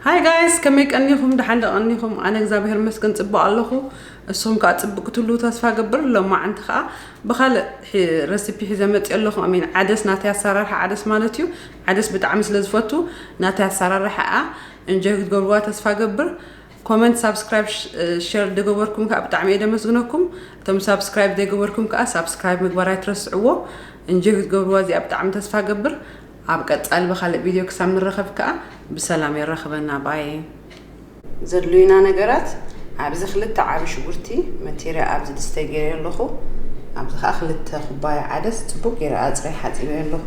Hi guys፣ ከመይ ቀኒኹም? ደሓን ዶ ቀኒኹም? ኣነ እግዚኣብሔር ይመስገን ጽቡቕ ኣለኹ። እሱም ከኣ ጽቡቕ ክትህልዉ ተስፋ ገብር። ሎማዓንቲ ከኣ ብኻልእ ሒ-፣ ረሲፒ ሒዘ መጽእ ኣለኹ። ኣሜን። ዓደስ ናተይ ኣሰራርሓ ዓደስ ማለት እዩ። ዓደስ ብጣዕሚ ስለ ዝፈቱ ናተይ ኣሰራርሓ እያ። እንጆይ ክትገብርዋ ተስፋ ገብር። ኮመንት፣ ሳብስክራይብ፣ ሽ-፣ ሸር ደገበርኩም ከኣ ብጣዕሚ እየ ደመስግነኩም። እቶም ሳብስክራይብ ደገበርኩም ከኣ ሳብስክራይብ ምግባር ኣይትረስዕዎ። እንጆይ ክትገብርዋ እዚኣ ብጣዕሚ ተስፋ ገብር። ኣብ ቀጻሊ ብኻልእ ቪድዮ ክሳብ ንራኸብ ከኣ ብሰላም የራኽበና። ባይ። ዘድልዩና ነገራት፣ ኣብዚ ክልተ ዓቢ ሽጉርቲ መቲረ ኣብዚ ድስተ ገይረ ኣለኹ። ኣብዚ ከኣ ክልተ ኩባያ ዓደስ ጽቡቕ ገይረ ኣጽሪየ ሓጺበ ኣለኹ።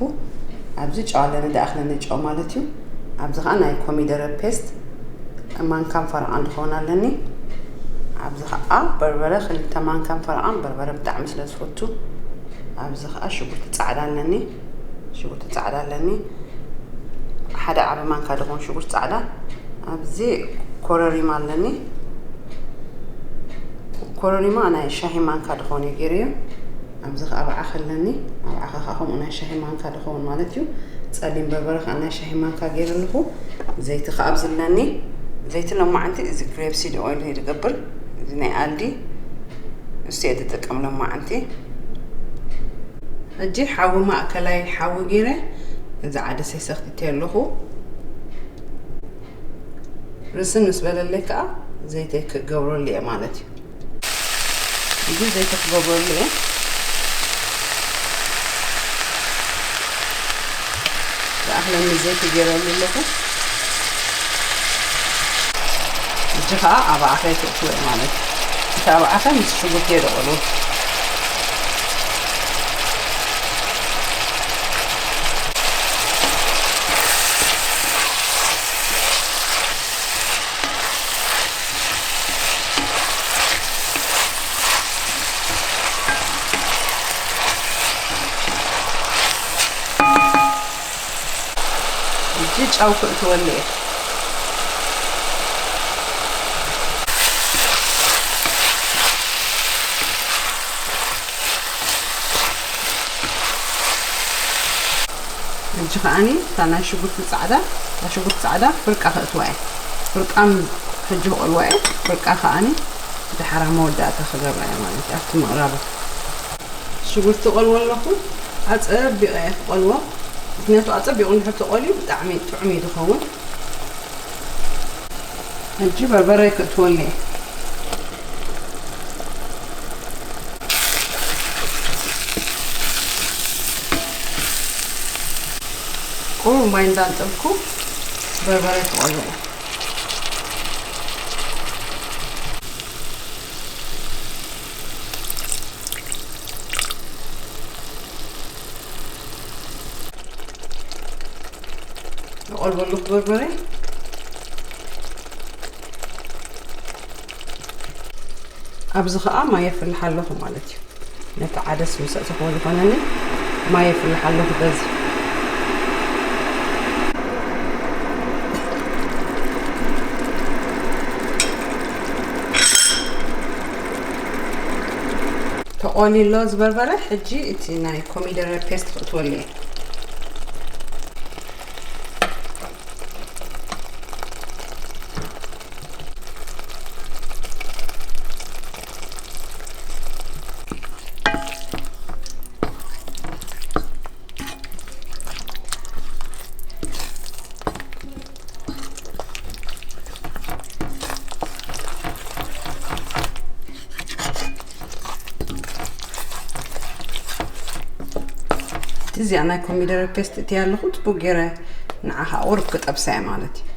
ኣብዚ ጨው ኣለኒ፣ ደኣኽለኒ ጨው ማለት እዩ። ኣብዚ ከኣ ናይ ኮሚደረ ፔስት ማንካን ፈረቓን ዝኸውን ኣለኒ። ኣብዚ ከኣ በርበረ ክልተ ማንካን ፈረቓን፣ በርበረ ብጣዕሚ ስለ ዝፈቱ። ኣብዚ ከኣ ሽጉርቲ ጻዕዳ ኣለኒ። ሽጉርቲ ጻዕዳ ኣለኒ። ሓደ ዓቢ ማንካ ዝኸውን ሽጉርቲ ጻዕዳ። ኣብዚ ኮረሪማ ኣለኒ። ኮረሪማ ናይ ሻሂ ማንካ ዝኸውን እዩ ገይረዮ። ኣብዚ ከኣ ኣብዓኸ ኣለኒ። ኣብዓኸ ከኣ ከምኡ ናይ ሻሂ ማንካ ዝኸውን ማለት እዩ። ጸሊም በርበረ ከኣ ናይ ሻሂ ማንካ ገይረ ኣለኹ። ዘይቲ ከኣ ኣብዚ ኣለኒ። ዘይቲ ሎማዓንቲ እዚ ግሬፕ ሲድ ኦይል እዩ ዝገብር። እዚ ናይ ኣልዲ። እሱ እየ ዝጥቀም ሎማዓንቲ። ሕጂ ሓዊ ማእከላይ ሓዊ ገይረ እዚ ዓደሰይ ሰኽቲተ ኣለኹ። ርስን ምስ በለለይ ከኣ ዘይተይ ክገብረሉ እየ ማለት እዩ። እዚ ዘይተይ ክገብረሉ እየ። ዝኣኽለኒ ዘይቲ ገይረሉ ኣለኹ። ሕጂ ኸኣ ኣባዕኸ ክእትዎ እየ ማለት እዩ። እቲ ኣባዕኸ ምስ ሽጉርቲ እየ ደቐሉ። ሕጂ ጨው ክእትወሉ እየ። ሕጂ ከኣኒ እታ ናይ ሽጉርቲ ጻዕዳ፣ እታ ሽጉርቲ ጻዕዳ ፍርቃ ከእትዋ እየ። ፍርቃን ሕጂ ክቐልዋ እየ። ፍርቃ ከኣኒ ድሓራ መወዳእታ ክገብራ እየ ማለት እዩ፣ ኣብቲ ምቕራቡ። ሽጉርቲ እቐልዎ ኣለኹ። ኣጸቢቐ እየ ክቐልዎ። ምኽንያቱ ኣጸቢቑ እንድሕር ተቐልዩ ብጣዕሚ ጥዑም እዩ ዝኸውን። ሕጂ በርበረ ክእትወሉ እየ። ቁሩብ ማይ እንዳንጠብኩ በርበረ ክቐልዎ እየ። እቐልቦ ኣለኹ በርበረ። ኣብዚ ኸኣ ማይ የፍልሕ ኣለኹ ማለት እዩ። ነቲ ዓደስ ምስ ኣእተኽዎ ዝኾነኒ ማይ የፍልሕ ኣለኹ በዚ። ተቖልዩ ኣሎ እዚ በርበረ። ሕጂ እቲ ናይ ኮሚደረ ፔስት ክእትወሉ እየ። እዚኣ ናይ ኮሚደረ ፔስት እትያ ኣለኹ፣ ጽቡቅ ገይረ ንዓኻ ቁሩብ ክጠብሳ እየ ማለት እዩ።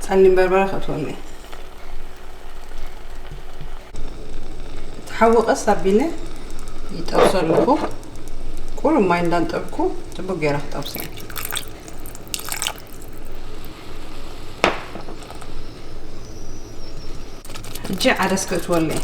ጸሊም በርበረ ከእትወሉ እየ። እቲ ሓዊ ቀስ ኣቢለ ይጠብሶ ኣለኹ። ቁሩብ ማይ እንዳንጠብኩ ጽቡቅ ገይረ ክጠብሶ እየ። ሕጂ ዓደስ ክእትወሉ እየ።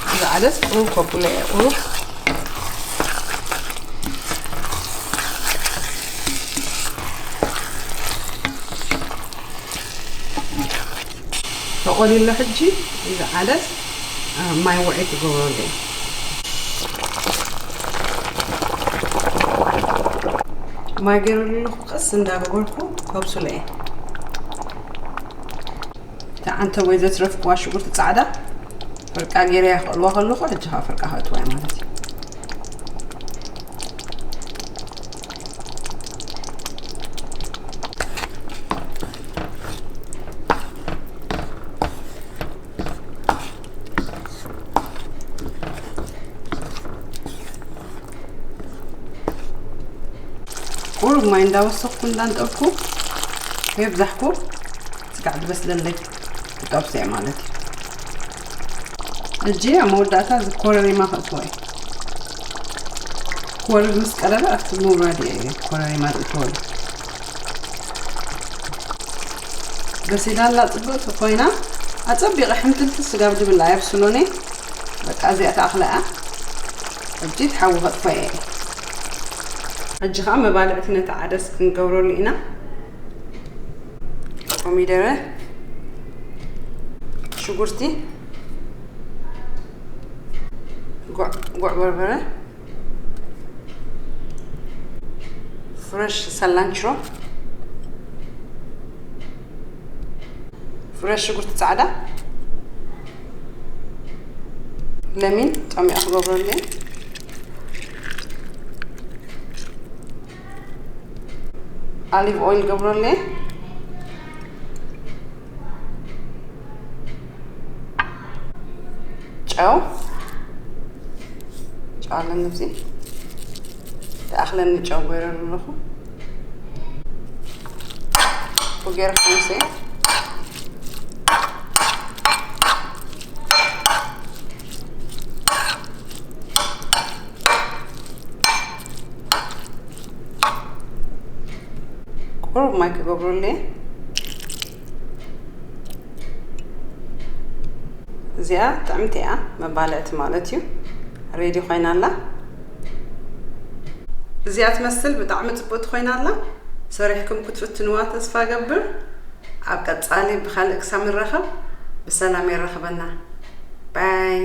እዚ ዓደስ ቁሩብ ከብሎ እየ፣ ቁሩብ። ተቆሊሎ ሕጂ እዚ ዓደስ፣ አ፣ ማይ ውዒ ክገብረሉ እየ። ማይ ገይረሉ ኣለኹ፣ ቀስ እንዳገበርኩ ከብስሎ እየ። እታ ዓንተቦይ ዘትረፍኩዋ ሽጉርቲ ጻዕዳ ፍርቃ ገይረያ ክእልዋ ከለኹ፣ ሕጂ ኸኣ ፍርቃ ከእትዋ እየ ማለት እዩ። ቁሩብ ማይ እንዳወሰኽኩ እንዳንጠብኩ ከየብዛሕኩ ስጋዕ ዝበስለለይ ክጠብሶ እየ ማለት እዩ። ሕጂ ኣብ መወዳእታ እዚ ኮረሪማ ከእትዎ እየ። ክወርድ ምስ ቀረበ ኣብቲ ምውራድ እየ ኮረሪማ ዝእትወሉ። በሲላ ኣላ ጽብቕቲ ኮይና፣ ኣጸቢቐ ሕምትልቲ ስጋብ ድብል ኣየብስሎን እየ። በቃ እዚኣ ትኣኽላ እያ። ሕጂ ትሓዊ ከጥፎ እየ። ሕጂ ኸኣ መባልዕቲ ነቲ ዓደስ ክንገብረሉ ኢና። ኮሚደረ፣ ሽጉርቲ፣ ጉዕ፣ ጉዕ በርበረ፣ ፍረሽ ሰላንችሮ፣ ፍረሽ ሽጉርቲ ጻዕዳ፣ ለሚን ጸሚቐ ክገብረሉ እየ። ኣሊቭ ኦይል ገብረሉ እየ። ጨው፣ ጨው ኣለኒ፣ እዚ ዝኣኽለኒ ጨው ገይረሉ ኣለኹ። ገይረ ክምስ እየ። ቁሩብ ማይ ክገብረሉ እየ። እዚኣ ጥዕምቲ እያ፣ መባልዕቲ ማለት እዩ። ሬዲ ኮይና ኣላ። እዚኣ ትመስል ብጣዕሚ ጽብቕቲ ኮይና ኣላ። ሰሪሕኩም ክትፍትንዋ ተስፋ ገብር። ኣብ ቀጻሊ ብኻልእ ክሳብ ንራኸብ ብሰላም የራኽበና። ባይ።